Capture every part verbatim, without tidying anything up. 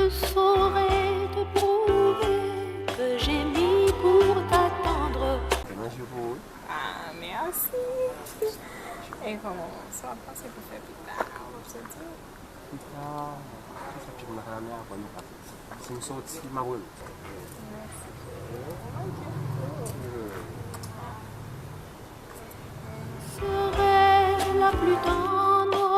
Je saurais te prouver que j'ai mis pour t'attendre. Mwen jwe pou ou, wi. Ah, merci. E kòman, sa w ap panse pou fè pita? W ap soti? Pita, m ap fè pita, men apre nou ka fè. Si m soti, m ap rele w. Merci. Ok, cool. Serai la plus tendre,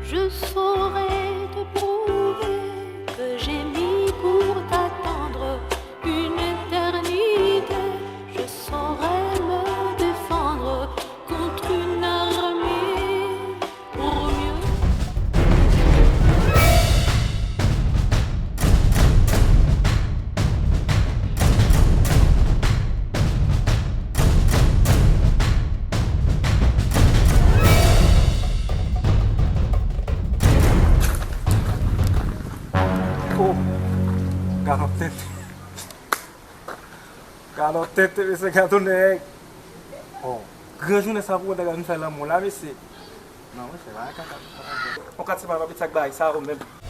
je saurai te prouver que j'ai mis pour t'attendre une éternité. Je saurai me défendre contre une armée pour mieux. Oh! Gad yon tenten. Gad yon tenten, mesye, gad yon nèg. Oh, gran jounen sa pou nèg la vin fè lanmou la, mesye. Non, mesye, pa kaka. On kat se pa piti ak bagay sa yo menm.